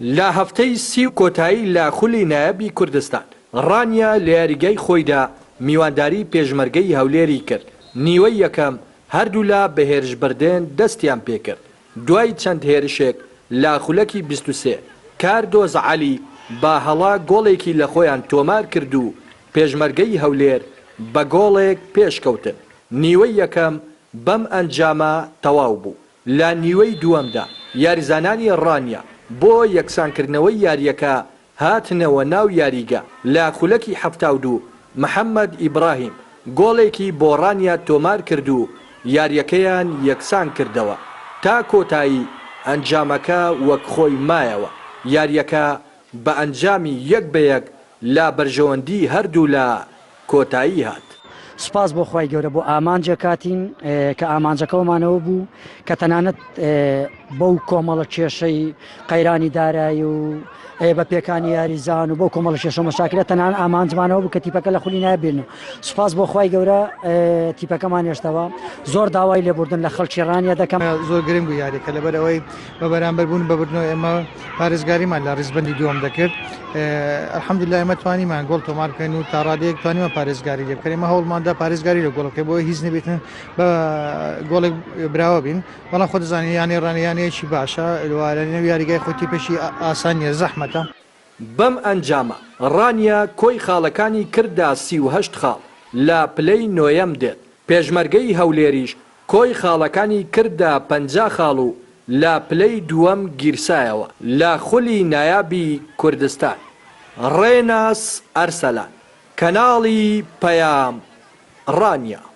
لە هەفتەی 30 کۆتایی لە خولی نایابی کوردستان، ڕانیە لە یاریگای خۆیدا میوانداری پێشمەرگەی هەولێری کرد، نیوەی یەکەم هەردوولا بە هێرشبردن دەستیان پێکرد، دوای چەند هێرشێک لە خولەکی 23 کاردۆز عەلی بە هەڵە گۆڵێکی لە خۆیان تۆمار کرد و پێشمەرگەی هەولێر بە گۆڵێک پێشکەوتن، نیوەی یەکەم بەم ئەنجامە تەواو بوو. لە نیوەی دووەمدا یاریزانانی ڕانیە بۆ یەکسانکردنەوەی یارییەکە هاتنەوە ناو یاریگە، لە خولەکی 72 محەمەد ئیبراهیم گۆڵێکی بۆ ڕانیە تۆمارکرد و یارییەکەیان یەکسانکردەوە، تا کۆتایی ئەنجامەکە وەک خۆی مایەوە، یارییەکە بە ئەنجامی یەک بە یەک لە بەرژەوەندی هەردوولا کۆتایی هات. سوپاس بۆ خوای گەورە بۆ ئامانجێک هاتین کە ئامانجەکەوەمانەوە بوو کە تەنانەت بەو کۆمەڵە کێشەی قەیرانی دارایی و بە پێکانی یاریزان و بۆ کۆمەڵە کێشە مەشاکلە تەنان ئامانجمانەوە بوو کە تیپەکە لە خولی نابێن و سوپاس بۆ خوای گەورە تیپەکەمان هێشتەوە زۆر داوای لێبوردن لە خەڵکی ڕانیە دەکەم. زۆر گرنگ بوو یاریەکە لەبەر ئەوەی بە بەرامبەر بوون بە بردنەوە ئێمە پارێزگاریمان لە ڕیزبەندی دووەم دەکرد الحمدلله ئێمە توانیمان گۆڵ تۆمار بکەین و تا ڕادەیەک توانیمان پارێزگاری لێ بکەین ئێمە هەوڵماندا پارێزگاری لە گۆڵ بکەین بۆ هیچ نەبێتن بە گۆڵێک براوە بین بەڵام خۆ دەزانین یانەی ڕانیە یانەیەکی باشە لە نێو یاریگای خۆی تیپێکی ئاسان نییە زەحمەتە. بەم ئەنجامە ڕانیە کۆی خاڵەکانی کردە 38 خاڵ، لە پلەی نۆیەم دێت، پێشمەرگەی هەولێریش کۆی خاڵەکانی کردە 50 خاڵ و لە پلەی دووەم گیرسایەوە لە خولی نایابی کوردستان. ڕێناس ئەرسەلان، کەناڵی پەیام، ڕانیە.